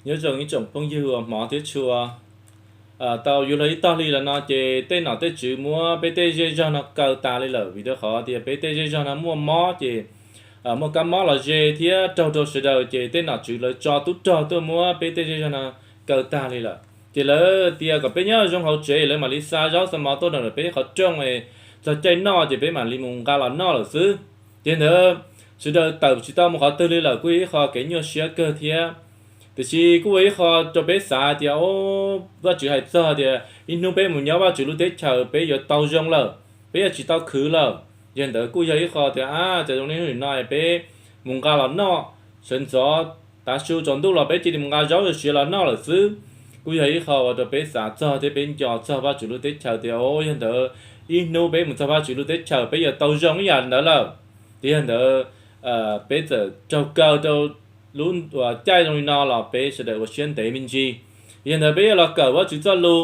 Nyob zoo ib tsoom phooj ywg uas hmov thiab tshua, tau yuav luag ib tog hli los no ces tej nom tej tswv muab peb tej zej zog no kaw tas li lawm, vim rau qhov tias peb tej zej zog no muaj mob ces muaj kab mob los ze thiab raug rau sawv daws ces tej nom tswv lawv tso tub rog tuaj muab peb tej zej zog no kaw tag li lawm. Ces lawv tias kom peb nyob zoo hauv tsev, lawv mam li xa zaub xa mov tuaj rau peb qhov rooj, txog caij noj ces peb mam li mus nqa los noj lawm xwb. Ces ntawd sawv daws tawm tsis tau mus qhov twg li lawm, kuj yog ib qho kev nyuaj siab kawg thiab. Tiam sis kuj ua ib qho rau peb xav tias, o, Vajtswv hais txog tias ib hnub peb mus nyob Vajtswv lub teb chaws peb yuav tau zoo lawm, peb yuav tsis tau khwv lawm. Yog ntawd kuj yog ib qho tias, a, cas zoo li hnub no peb mus nqa los noj, sawv ntxov tav su tsaus ntuj los peb cia li mus nqa zaub siav los noj lawm xwb. Kuj yog ib qho ua rau peb xav txog thiab peb nco txog Vajtswv lub teb chaws tias, o, yog ntawd ib hnub peb mus txog Vajtswv lub teb chaws peb yuav tau zoo ib yam ntawd lawm. Ces yog ntawd peb txawm raug kaw rau lub caij zoo li no los peb sawv daws ua siab ntev me ntsis. Yog ntawd peb yuav los kawm Vajtswv txoj lus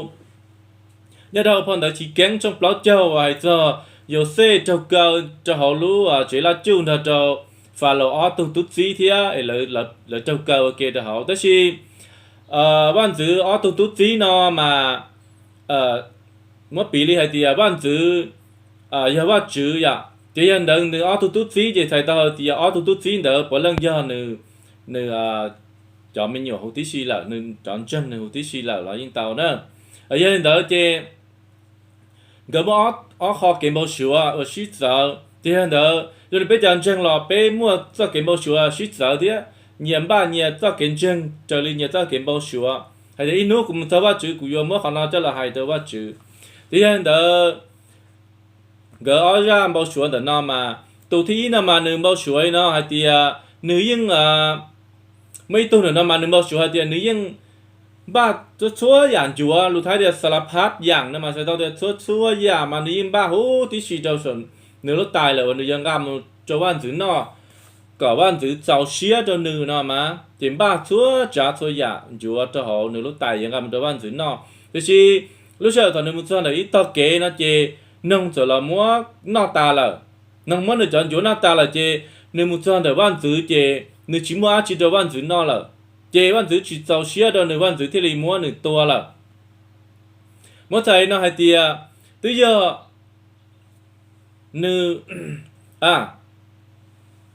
nyob rau phau ntawv Chiv Keeb tshooj plaub caug uas hais txog Yauxej raug kaw rau hauv lub tsev laj cuj nrog rau Falaus ob tug tub txib thiab es lawv raug kaw ua ke rau hauv. Tab sis vaj ntxwv ob tug tub txib no mas muab piv li hais tias vaj ntxwv yog Vajtswv yom, ces yog ntawd nws ob tug tub txib ces txhais tau hais tias ob tug tub txib ntawd puav leej yog nws, nws cov me nyuam huv tib si lawm, nws cov ntseeg nws huv tib si lawm los yeej tau na. Yog li ntawd ces nkawd muaj ob qho kev npau suav uas sib txawv. Ces yog ntawd zoo li peb cov ntseeg los peb muaj txoj kev npau suav sib txawv thiab, nyias npaj nyias txoj kev ntseeg raws li nyias txoj kev npau suav hais tias ib hnub kuv mus txog Vajtswv kuv yuav muab qhov no coj los hais rau Vajtswv. Ces yog li ntawd nkawd ob zaj npau suav ntawm no mas tus thib ib no mas nws npau suav li no hais tias nws yeej, muaj ib tug ntawm no mas nws npau suav hais tias nws yeej npaj txhua txhua yam ncuav, lus Thaib tias ສາລະພັດຢ່າງ no mas txhais tau tias txhua txhua yam mas nws yeej npaj huv tib si rau saum nws lub tais lawm uas nws yuav nqa mus rau vaj ntxwv noj kom vaj ntxwv txaus siab rau nws no mas ces npaj txhua tsav txhua yam ncuav rau hauv nws lub tais yuav nqa mus rau vaj ntxwv noj. Tiam sis lub sij hawm thaum nws mus txog ntawm ib tog kev no ces noog txawm los muab noj tas lawm. Noog muab nws cov ncuav noj tas lawm ces nws mus txog ntawm vaj ntxwv ces nws tsis muaj dab tsi rau vaj ntxwv noj lawm, ces vaj ntxwv tsis txaus siab rau nws, vaj ntxwv thiaj li muab nws tua lawm. Muab txhais no hais tias twb yog nws, a,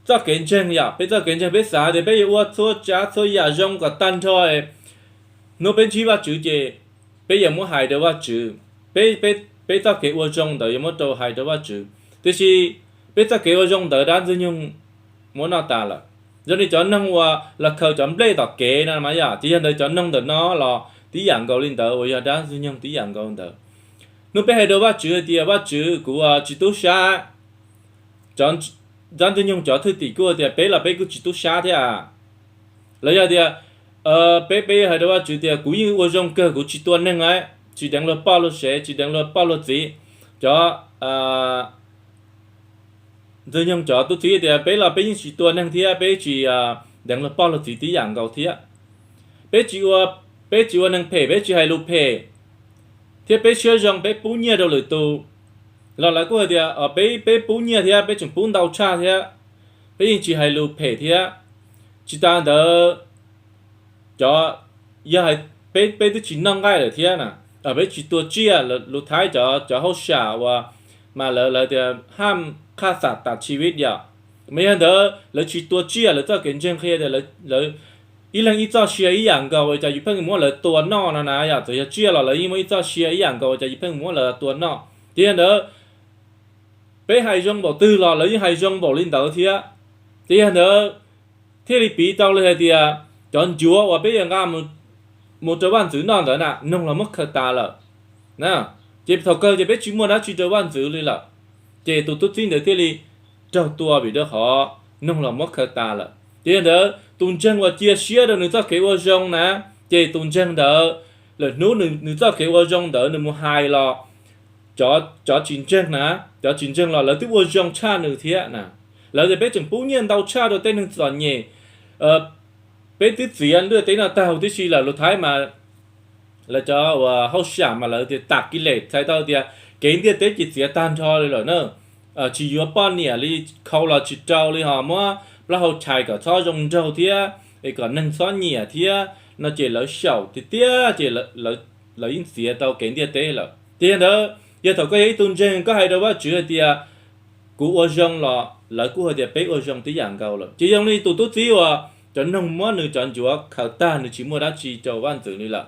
txoj kev ntseeg yom, peb txoj kev ntseeg peb xav tias peb yuav ua txhua tsav txhua yam zoo kom tag nrho, hnub peb ntsib Vajtswv ces peb yuav muab hais rau Vajtswv, peb, peb txoj kev ua zoo ntawd yuav muab rau hais rau Vajtswv. Tiam sis peb txoj kev ua zoo ntawd dab ntxwg nyoog muab noj tas lawm. Zoo li cov noog uas los khaws cov nplej tom kev no mas yom, ces yog ntawd cov noog ntawm no los tib yam nkaus li ntawd uas yog dab ntxwg nyoog tib yam nkaus ntawd. Hnub peb hais rau Vajtswv hais tias Vajtswv kuv tsis tub sab, cov dab ntxwg nyoog cov thwj tim kuj tias peb los peb kuj tsis tub sab thiab. Los yog tias peb, peb hais rau Vajtswv tias kuv yeej ua zoo kawg, kuv tsis tua neeg, tsis deev luag poj luag sev, tsis deev luag poj luag txiv. Cov ntxwg nyoog cov tub txib tias peb los peb yeej tsis tua neeg thiab peb tsis deev luag poj luag txiv tib yam nkaus thiab. Peb tsis ua, peb tsis ua neeg phem, peb tsis hais lus phem, thiab peb siab zoo, peb pub nyiaj rau lwm tus. Los lawv kuj hais tias peb, peb pub nyiaj thiab peb tseem pub ntau tshaj thiab, peb yeej tsis hais lus phem thiab. Tsis tas ntawd, cov, yog hais peb, peb twb tsis noj nqaij lawm thiab na, peb tsis tua tsiaj, lus Thaib cov, cov hauj sam uas mas lawv, lawv tias ham khaj xam tas chi vib yom, mas yog ntawd lawv tsis tua tsiaj, lawv txoj kev ntseeg qhia tias lawv ib leeg ib txoj sia ib yam nkaus, cas yus pheej muab lawv tua noj no na yom. Txawm yog tsiaj los lawv yeej muaj ib txoj sia ib yam nkaus, cas yus pheej muab lawv tua noj. Ces yog ntawd peb hais zoo npaum twg los lawv yeej hais zoo npaum li ntawd thiab. Ces yog ntawd thiaj li piv tau li hais tias cov ncuav uas peb yuav nqa mus rau vaj ntxwv noj ntawd na, noog los muab khaws tas lawm. Ces thaum kawg ces peb tsis muaj dab tsi rau vaj ntxwv li lawm. Ces tus tub txib ntawd thiaj li raug tua vim rau qhov noog los muab khaws tas lawm. Ces yog ntawd tus ntseeg uas cia siab rau nws txoj kev ua zoo na, ces tus ntseeg ntawd lawm hnub nws txoj kev ua zoo ntawd nws mus hais los cov tsis ntseeg na, cov tsis ntseeg los lawv twb ua zoo tshaj nws thiab na. Lawv tias peb tseem pub nyiaj ntau tshaj rau tej neeg txom nyem, peb twb txiav ntiaj teb no tag huv tib si lawm. Lus Thaib mas lawv cov uas hauj sam mas lawv tias tam kiv les, txhais tau tias kev ntiaj teb ces txiav tag nrho li lawm na. Tsis yuav poj niam li, khau los tsis rau li, ho muab plaub hau chais kom txhob zoo nraug thiab, es kom neeg txhob nyiam thiab, no ces lawv xyaum tiag tiag ces lawv yeej txiav tau kev ntiaj teb lawm. Ces yog ntawd, yog thaum koj yog ib tug ntseeg koj hais rau Vajtswv hais tias kuv ua zoo los lawv kuj hais tias peb ua zoo tib yam nkaus lawm. Ces zoo li tus tub txib uas cov noog muab nws cov ncuav khaws tag, nws tsis muaj dab tsi rau vaj ntxwv li lawm.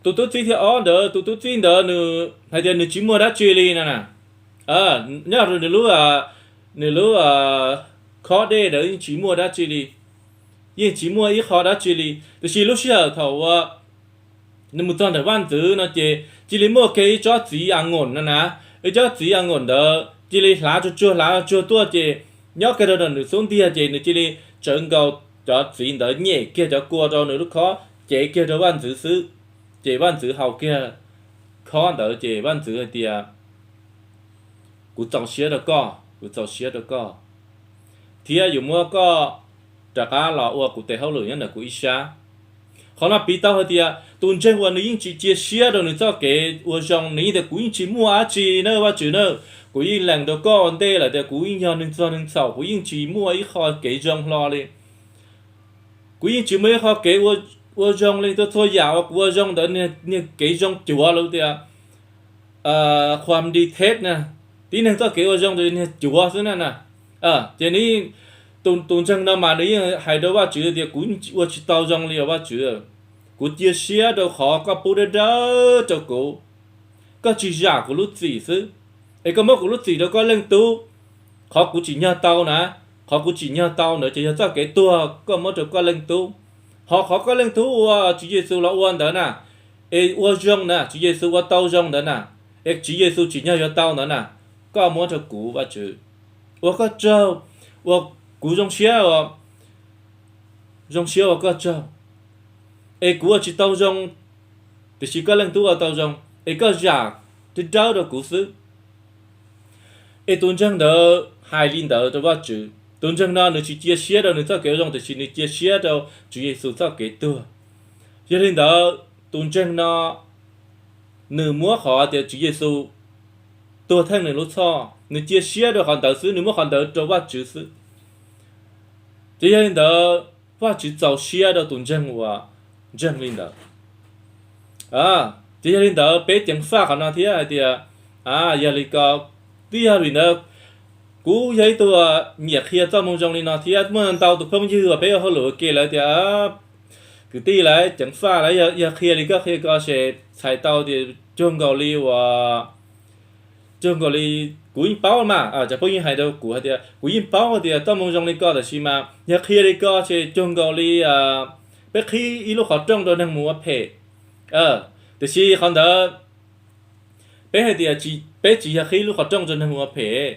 Tus tub txib thiab ob ntawd, tus tub txib ntawd nws hais tias nws tsis muaj dab tsi li no na. Nyob nws lub, nws lub khob dej ntawd yeej tsis muaj dab tsi li, yeej tsis muaj ib qho dab tsi li. Tiam sis lub sij hawm thaum uas nws mus txog ntawm vaj ntxwv no ces cia li muaj kiag ib tsob txiv a ngoos no na, ib tsob txiv a ngoos ntawd cia li hlav tsuag tsuag hlav tsuag tuaj ces nyob kiag rau nram nws xub ntiag ces nws cia li tsawv nkaus cov txiv ntawd nyem kiag cov kua rau nws lub khob, cev kiag rau vaj ntxwv xwb. Ces vaj ntxwv haus kiag khob ntawd ces vaj ntxwv hais tias kuv txaus siab rau koj, kuv txaus siab rau koj, thiab yuav muab koj rov qab los ua kuv tes hauj lwm nyob ntawm kuv ib sab. Qhov no piv tau hais tias tus ntseeg uas nws yeej tsis cia siab rau nws txoj kev ua zoo, nws yeej tias kuv yeej tsis muaj dab tsi na Vajtswv na, kuv yeej lees rau koj ua ntej lawm tias kuv yeej yog neeg txog neeg txhaum, kuv yeej tsis muaj ib qho kev zoo hlo li. Kuv yeej tsis muaj ib qho kev ua zoo li, txhua yam uas kuv ua zoo ntawd niag kev zoo cuav lawm tias qhuam di theb na, tib neeg txoj kev ua zoo ntawd niag cuav xwb na na. Ces nws, tus ntseeg no mas nws yeej hais rau Vajtswv tias kuv ua tsis tau zoo li os Vajtswv, kuv cia siab rau qhov koj pub dawb dawb rau kuv, koj tsis zam kuv lub txim xwb, es koj muab kuv lub txim rau koj leej tub. Qhov kuv tsim nyog tau na, qhov kuv tsim nyog tau ntawd ces yog txoj kev tuag koj muab rau koj leej tub. Ho qhov koj leej tub ua Tswv Yexus los ua ntawd na, es ua zoo na, Tswv Yexus ua tau zoo ntawd na, es Tswv Yexus tsim nyog yuav tau ntawd na, koj muab rau kuv Vajtswv, ua koj tsaug, ua kuv zoo siab, zoo siab ua koj tsaug. Es kuv ua tsis tau zoo, tiam sis koj leej tub ua tau zoo, es koj zam dawb dawb rau kuv xwb. Es tus ntseeg ntawd hais li ntawd rau Vajtswv. Tus ntseeg no nws tsis cia siab rau nws txoj kev ua zoo, tiam sis nws cia siab rau Tswv Yexus txoj kev tuag. Yog li ntawd, tus ntseeg no nws muab qhov tias Tswv Yexus tuag theej nws lub txhoj, nws cia siab rau qhov ntawd xwb, nws muab qhov ntawd rau Vajtswv xwb. Ces yog li ntawd, Vajtswv txaus siab rau tus ntseeg uas ntseeg li ntawd. Ces yog li ntawd peb ceev faj qhov no thiab hais tias, yog li ko, twb yog vim ntawd kuv yog ib tug nyiam qhia txoj moo zoo li no thiab muaj ntau tus phooj ywg uas peb ua hauj lwm ua ke lawv tias, kwv tij lawv ceev faj lawv yog qhia li koj qhia ko ces txhais tau tias cuag nkaus li uas, cuag nkaus li, kuv yeej paub mas, cov phooj ywg hais rau kuv hais tias kuv yeej paub hais tias txoj moo zoo li ko tab sis mas yog qhia li ko ces cuag nkaus li peb qhib ib lub qhov rooj rau neeg mus ua phem. Tiam sis qhov ntawd peb hais tias peb tsis yog qhib lub qhov rooj rau neeg mus ua phem,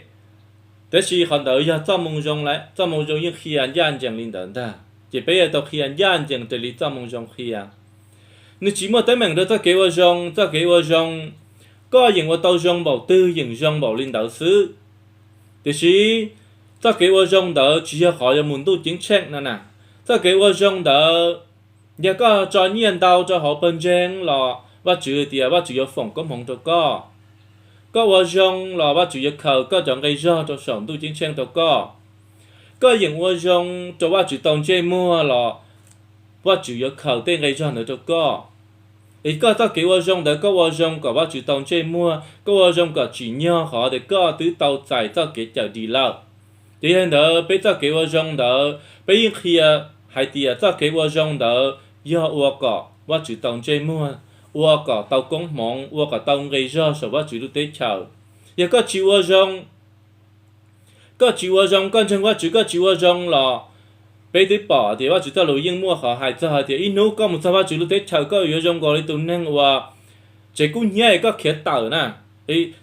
tab sis qhov ntawd yog txoj moo zoo lawm, txoj moo zoo yeej qhia ncaj ncees li ntawd ntag, ces peb yuav tau qhia ncaj ncees raws li txoj moo zoo qhia. Nws tsis muaj teeb meem rau txoj kev ua zoo, txoj kev ua zoo, koj yeem ua tau zoo npaum twg yeem zoo npaum li ntawd xwb. Tiam sis txoj kev ua zoo ntawd tsis yog qhov yuav mus ntuj ceeb tsheej no na. Txoj kev ua zoo ntawd, yog koj tso nyiaj ntau rau hauv pawg ntseeg los Vajtswv tias Vajtswv yuav foom koob hmoov rau koj. Koj ua zoo los Vajtswv yuav khaws koj cov nqi zog rau saum ntuj ceeb tsheej rau koj. Koj yeem ua zoo rau Vajtswv tau ntsej muag los Vajtswv yuav khaws tej nqi zog ntawd rau koj. Es koj txoj kev ua zoo ntawd koj ua zoo kom Vajtswv tau ntsej muag, koj ua zoo kom tsim nyog qhov tias koj twb tau txais txoj kev cawm dim lawm. Ces yog li ntawd peb txoj kev ua zoo ntawd peb yeej qhia hais tias txoj kev ua zoo ntawd yog ua kom Vajtswv tau ntsej muag, ua kom tau koob hmoov, ua kom tau nqi zog saum Vajtswv lub teb chaws. Yog koj tsis ua zoo, koj tsis ua zoo, koj ntseeg Vajtswv koj tsis ua zoo los peb twb pom tias Vajtswv txoj lus yeej muaj qhov hais txog hais tias ib hnub koj mus txog Vajtswv lub teb chaws koj yuav zoo nkaus li tus neeg uas tsev kub hnyiab es koj khiav tawm na.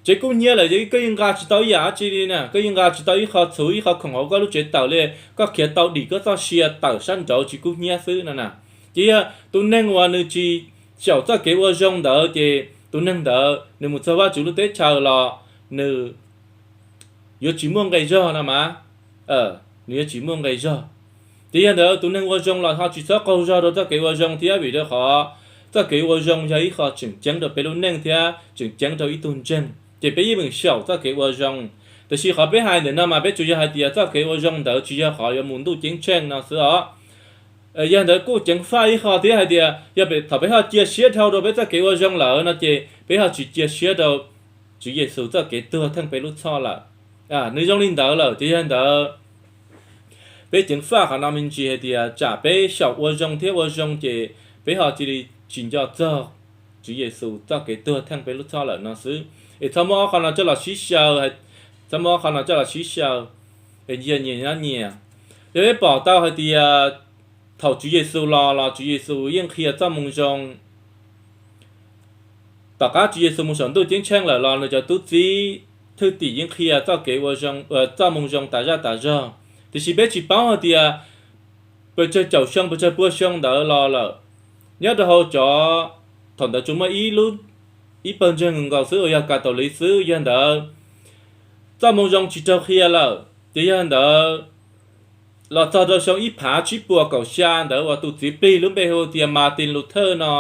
Tsev kub hnyiab lawm koj yeej nqa tsis tau ib yam dab tsi li na, koj yeej nqa tsis tau ib qho txhuv ib qho khoom hauv koj lub tsev tawm li, koj khiav tau dim koj txoj sia tawm sab nraud tsev kub hnyiab xwb no na. Ces yog tus neeg uas nws tsis xyaum txoj kev ua zoo ntawd ces tus neeg ntawd nws mus txog Vajtswv lub teb chaws los nws yuav tsis muaj nqi zog no mas, nws yuav tsis muaj nqi zog. Ces yog ntawd tus neeg ua zoo los ho tsis txhob qaug zog rau txoj kev ua zoo thiab, vim rau qhov txoj kev ua zoo yog ib qho tseem ceeb rau peb lub neej thiab tseem ceeb rau ib tug ntseeg, ces peb yeej meem xyaum txoj kev ua zoo. Tiam sis qhov peb hais ntawm no mas peb tsuas yog hais tias txoj kev ua zoo ntawd tsis yog qhov yuav mus ntuj ceeb tsheej no xwb os. Yog ntawd kuj ceev faj ib qho thiab hais tias yog thaum peb ho cia siab dhau rau peb txoj kev ua zoo lawm no ces peb ho tsis cia siab rau Tswv Yexus txoj kev tuag theej peb lub txhoj lawm. Nws zoo li ntawd lawm ces yog ntawd peb ceev faj qhov no me ntsis hais tias tsam peb xyaum ua zoo thiab ua zoo ces peb ho cia li tsis nco txog Tswv Yexus txoj kev tuag theej peb lub txhoj lawm no xwb. Es txhob muab ob qho no coj los sib xyaw, txhob muab ob qho no coj los sib xyaw, es nyias nyias nyob nyias. Yog peb pom tau hais tias thaum Tswv Yexus los los Tswv Yexus yeej qhia txoj moo zoo. Tom qab Tswv Yexus mus saum ntuj ceeb tsheej lawm los nws cov tub txib thwj tim yeej qhia txoj kev ua zoo, txoj moo zoo tas zaj tas zog. Tiam sis peb tsis paub hais tias pes tsawg caum xyoo pes tsawg pua xyoo ntawd los lawm, nyob rau hauv cov, thaum ntawd tsuas muaj ib lub, ib pawg ntseeg nkaus xwb uas yog Catholic xwb, yog ntawd txoj moo zoo tsis raug qhia lawm ces yog ntawd los txog rau xyoo ib phav tsib puas kaum xya ntawd uas tus txiv plig lub npe hu tias Martin Luther no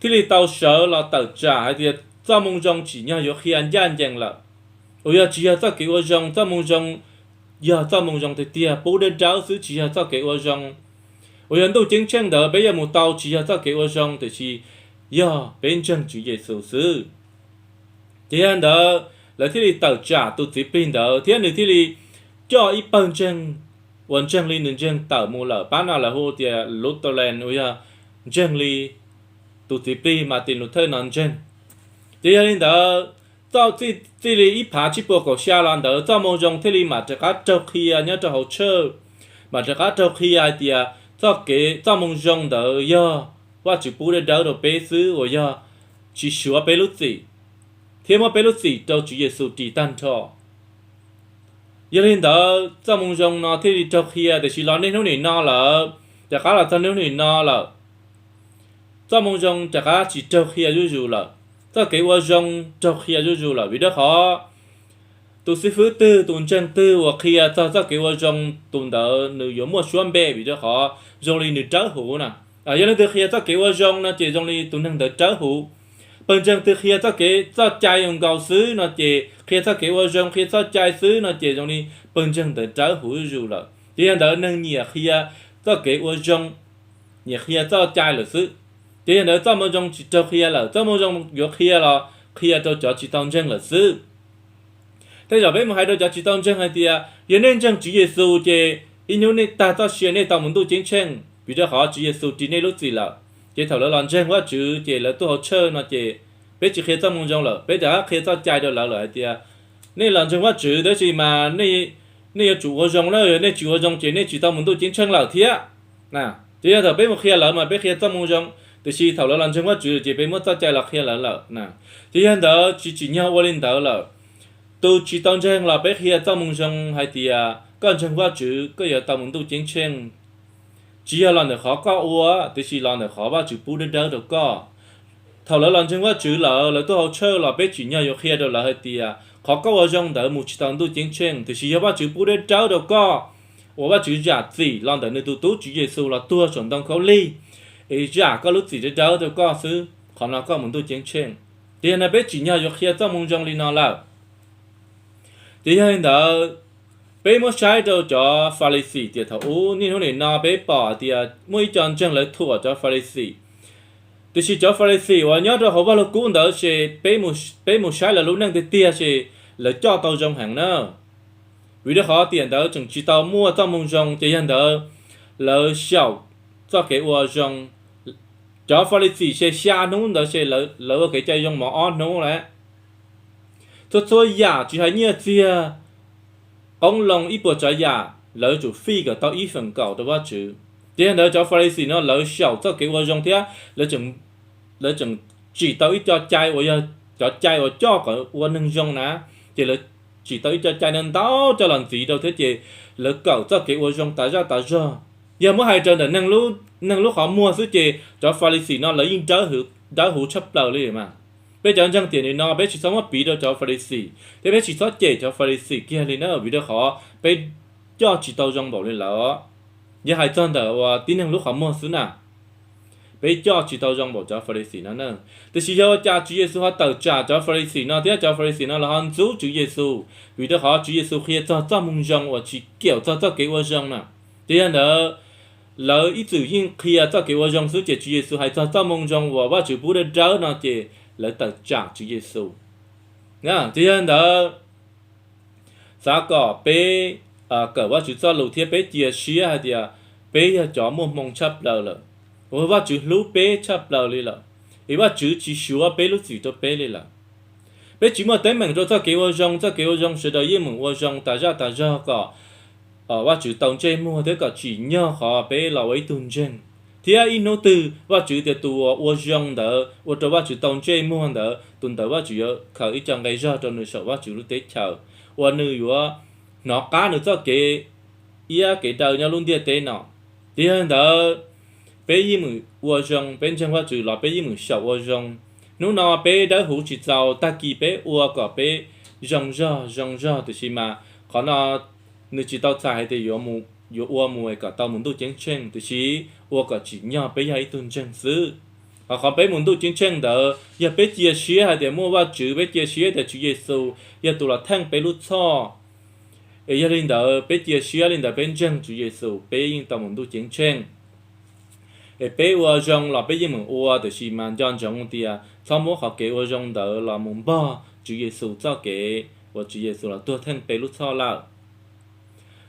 thiaj li tau sawv los tawm tsam hais tias txoj moo zoo tsim nyog yuav qhia ncaj ncees lawm, uas yog tsis yog txoj kev ua zoo. Txoj moo zoo yog txoj moo zoo tiag tiag pub dawb dawb xwb, tsis yog txoj kev ua zoo. Uas yog ntuj ceeb tsheej ntawd peb yuav mus tau tsis yog txoj kev ua zoo, tiam sis yog peb ntseeg Tswv Yexus xwb. Ces yog ntawd lawv thiaj li tawm tsam tus txiv plig ntawd thiab nws thiaj li coj ib pawg ntseeg uas ntseeg li nws ntseeg tawm mus lawm. Pab no lawv hu tias Lutheran uas yog ntseeg li tus txiv plig Martin Luther no ntseeg. Ces yog li ntawd, txij li ib phav tsib puas kaum xya los ntawd txoj moo zoo thiaj li mam rov qab raug qhia nyob rau hauv tshawj, mam rov qab raug qhia hais tias txoj kev, txoj moo zoo ntawd yog Vajtswv pub dawb dawb rau peb xwb uas yog tsis suav peb lub txim thiab muab peb lub txim rau Tswv Yexus ris tag nrho. Yog li ntawd txoj moo zoo no thiaj li raug qhia, tiam sis los niaj hnub nim no lawm, rov qab los txog niaj hnub nim no lawm, txoj moo zoo rov qab tsis raug qhia zuj zus lawm, txoj kev ua zoo raug qhia zuj zus lawm. Vim rau qhov tus xib fwb twg, tus ntseeg twg uas qhia txog txoj kev ua zoo, tus ntawd nws yuav muaj suab npe, vim rau qhov zoo li nws dawb huv na. Yog leej twg qhia txoj kev ua zoo no ces zoo li tus neeg ntawd dawb huv. Pawg ntseeg twg qhia txoj kev txoj cai zoo nkaus xwb no ces, qhia txoj kev ua zoo, qhia txoj cai xwb no ces zoo li pawg ntseeg ntawd dawb huv zuj zus lawm. Ces yog ntawd neeg nyiam qhia txoj kev ua zoo, nyiam qhia txoj cai lawm xwb. Ces yog ntawd txoj moo zoo tsis raug qhia lawm, txoj moo zoo yuav qhia los qhia rau cov tsis tau ntseeg lawm xwb. Tej zaum peb mus hais rau cov tsis tau ntseeg hais tias yog nej ntseeg Tswv Yexus ces ib hnub nej tag txoj sia nej tau mus ntuj ceeb tsheej, vim rau qhov Tswv Yexus ris nej lub txim lawm. Ces thaum lawv los ntseeg Vajtswv ces lawv tuaj hauv tshawj no ces peb tsis qhia txoj moo zoo lawm, peb rov qab qhia txoj cai rau lawv lawm hais tias nej los ntseeg Vajtswv tab sis mas nej yuav tsum ua zoo na, yog nej tsis ua zoo ces nej tsis tau mus ntuj ceeb tsheej lawm thiab. Ces yog thaum peb mus qhia lawv mas peb qhia txoj moo zoo, tiam sis thaum lawv los ntseeg Vajtswv ces peb muab txoj cai los qhia lawv lawm. Ces yog ntawd tsis tsim nyog ua li ntawd lawm. Tus tsis tau ntseeg los peb qhia txoj moo zoo hais tias koj ntseeg Vajtswv koj yuav tau mus ntuj ceeb tsheej. Tsis yog los ntawm qhov koj ua, tiam sis los ntawm qhov Vajtswv pub dawb dawb rau koj. Thaum lawv los ntseeg Vajtswv lawm, lawv tuaj hauv tshawj los peb tsim nyog yuav qhia rau lawv hais tias qhov koj ua zoo ntawd mus tsis tau ntuj ceeb tsheej, tiam sis yog Vajtswv pub dawb dawb rau koj, uas Vajtswv zam txim los ntawm nws tus tub Tswv Yexus los tuag saum ntoo khaub lig, es zam koj lub txim dawb dawb rau koj xwb, qhov no koj mus ntuj ceeb tsheej. Ces yog no peb tsim nyog yuav qhia txoj moo zoo li no lawm. Ces yog li ntawd, peb muab saib rau cov Falixis tias thaum ub niaj hnub nim no peb pom tias muaj ib co ntseeg lawv thuam cov Falixis. Tiam sis cov Falixis uas nyob rau hauv Vaj Lug Kub ntawd ces peb mus saib lawv lub neej tiag tiag ces lawv coj tau zoo heev na. Vim rau qhov tiam ntawd tseem tsis tau muaj txoj moo zoo ces yog ntawd lawv xyaum txoj kev ua zoo. Cov Falixis ces xya hnub ntawd ces lawv ua kev cai zoo mov ob hnub lawm. Txhua txhua yam tsis hais nyiaj txiag, qoob loo ib puas tsav yam lawv yuav tsum fij kom tau ib feem kaum rau Vajtswv. Ces yog ntawd cov Falixis no lawv xyaum txoj kev ua zoo thiab lawv tseem tsim tau ib co cai uas yog cov cai uas coj kom ua neeg zoo na, ces lawv tsim tau ib co cai no ntau coj los ntxiv rau thiab ces lawv kawm txoj kev ua zoo tas zaj tas zog. Yog muab hais raws ntawm neeg lub qhov muag xwb ces cov Falixis no lawv yeej dawb huv tshaj plaws li mas. Peb cov ntseeg tiam nim no peb tsis txhob muab piv rau cov Falixis thiab peb tsis txhob cem cov Falixis kiag li na, vim rau qhov peb coj tsis tau zoo npaum li lawv. Yog hais txog ntawm uas tib neeg lub qhov muag xwb na, peb coj tsis tau zoo npaum cov Falixis no na. Tiam sis yog ua cas Tswv Yexus ho tawm tsam cov Falixis no thiab cov Falixis no lawv ho ntxub Tswv Yexus? Vim rau qhov Tswv Yexus qhia txog txoj moo zoo uas tsis kiam txog txoj kev ua zoo na. Ces yog ntawd lawv ib txwm yeej qhia txoj kev ua zoo xwb ces Tswv Yexus hais txog txoj moo zoo uas Vajtswv pub dawb dawb no ces lawv tawm tsam Tswv Yexus. Ces yog li ntawd, xav kom peb kawm Vajtswv txoj lus thiab peb cia siab hais tias peb yog cov muaj hmoo tshaj plaws lawm, uas Vajtswv hlub peb tshaj plaws li lawm, es Vajtswv tsis suav peb lub txim rau peb li lawm. Peb tsis muaj teeb meem rau txoj kev ua zoo, txoj kev ua zoo sawv daws yeej meem ua zoo tas zaj tas zog kom Vajtswv tau ntsej muag thiab kom tsim nyog qhov peb los ua ib tug ntseeg. Thiab ib hnub twg Vajtswv tias tus uas ua zoo ntawd ua rau Vajtswv tau ntsej muag ntawd, tus ntawd Vajtswv yuav khaws ib co nqe zog rau nws saum Vajtswv lub teb chaws, uas nws yuav hnov qab nws txoj kev iab kev daw nyob lub ntiaj teb no. Ces yog li ntawd, peb yeej meem ua zoo, peb ntseeg Vajtswv los peb yeej meem xyaum ua zoo. Hnub no peb dawb huv tsis txaus, tag kis peb ua kom peb zoo zog zoo zog, tiam sis mas qhov no nws tsis tau txhais hais tias yuav ua mus es kom tau mus ntuj ceeb tsheej, tiam sis ua kom tsim nyog peb yog ib tug ntseeg xwb. Ho qhov peb mus ntuj ceeb tsheej ntawd yog peb cia siab hais tias muaj Vajtswv, peb cia siab tias Tswv Yexus yog tus los theej peb lub txhoj. Es yog li ntawd peb cia siab li ntawd, peb ntseeg Tswv Yexus, peb yeej tau mus ntuj ceeb tsheej. Es peb ua zoo los peb yeej meem ua, tiam sis mas nco ntsoov tias txhob muab qhov kev ua zoo ntawd los mus npog Tswv Yexus txoj kev uas Tswv Yexus los tuag theej peb lub txhoj lawm.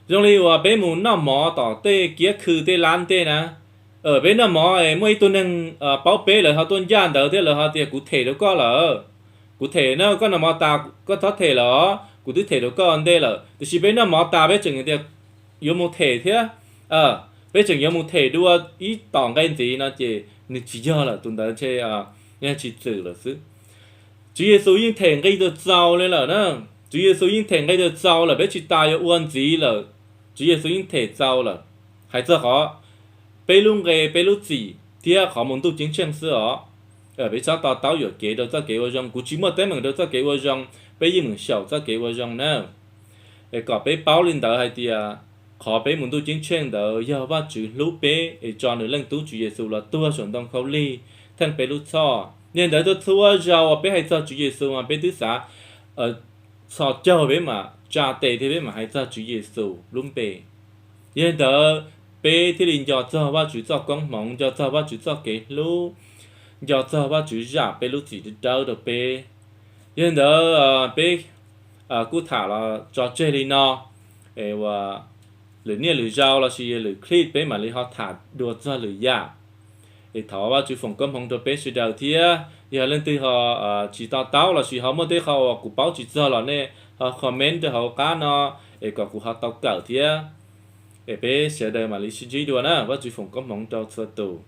Zoo li uas peb mus noj mov tom tej kiab khw tej lab ntej na, peb noj mov es muaj ib tug neeg paub peb, lawv ho tuaj ncaj ntawd thiab lawv ho tias kuv them rau koj lawm, kuv them na, koj noj mov tas koj txhob them lawm os, kuv twb them rau koj ntej lawm. Tiam sis peb noj mov tas peb tseem tias yuav mus them thiab, peb tseem yuav mus them dua ib tom nqe ntxiv no ces nws tsis yog lawm, tus ntawd ntshe tsis txwm lawm xwb. Tswv Yexus yeej them nqi tau txaus li lawm na. Tswv Yexus yeej them nqi tau txaus lawm, peb tsis tas yuav ua ntxiv lawm. Tswv Yexus yeej them txaus lawm. Hais txog qhov peb lub nqe, peb lub txim thiab qhov mus ntuj ceeb tsheej xwb os. Peb txhob to taub yuam kev rau txoj kev ua zoo, kuv tsis muaj teeb meem rau txoj kev ua zoo, peb yeej meem xyaum txoj kev ua zoo na. Es kom peb paub li ntawd hais tias qhov peb mus ntuj ceeb tsheej ntawd yog Vajtswv hlub peb es tso nws Leej Tub Tswv Yexus los tuag saum ntoo khaub lig theej peb lub txhoj. Yog li ntawd txhua txhua zaus uas peb hais txog Tswv Yexus mas peb twb xav txhos caug peb mam tsa tes thiab peb mam hais txog Tswv Yexus lub npe. Yog li ntawd peb thiaj li nco txog Vajtswv txoj koob hmoov, nco txog Vajtswv txoj kev hlub, nco txog Vajtswv zam peb lub txim dawb dawb rau peb. Yog li ntawd peb kuj tham los tso tseg li no, es uas lwm niaj lwm zaus lossis lwm clip peb mam li ho tham dua txog lwm yam. Es thov Vajtswv foom koob hmoov rau peb sawv daws thiab. Yog leej twg ho tsis to taub lossis ho muaj tej qho uas kuv paub tsis txog los nej ho comment rau hauv qab no, es kom kuv ho tau kawm thiab. Es peb sawv daws mam li sib ntsib dua na, Vajtswv foom koob hmoov rau txhua tus.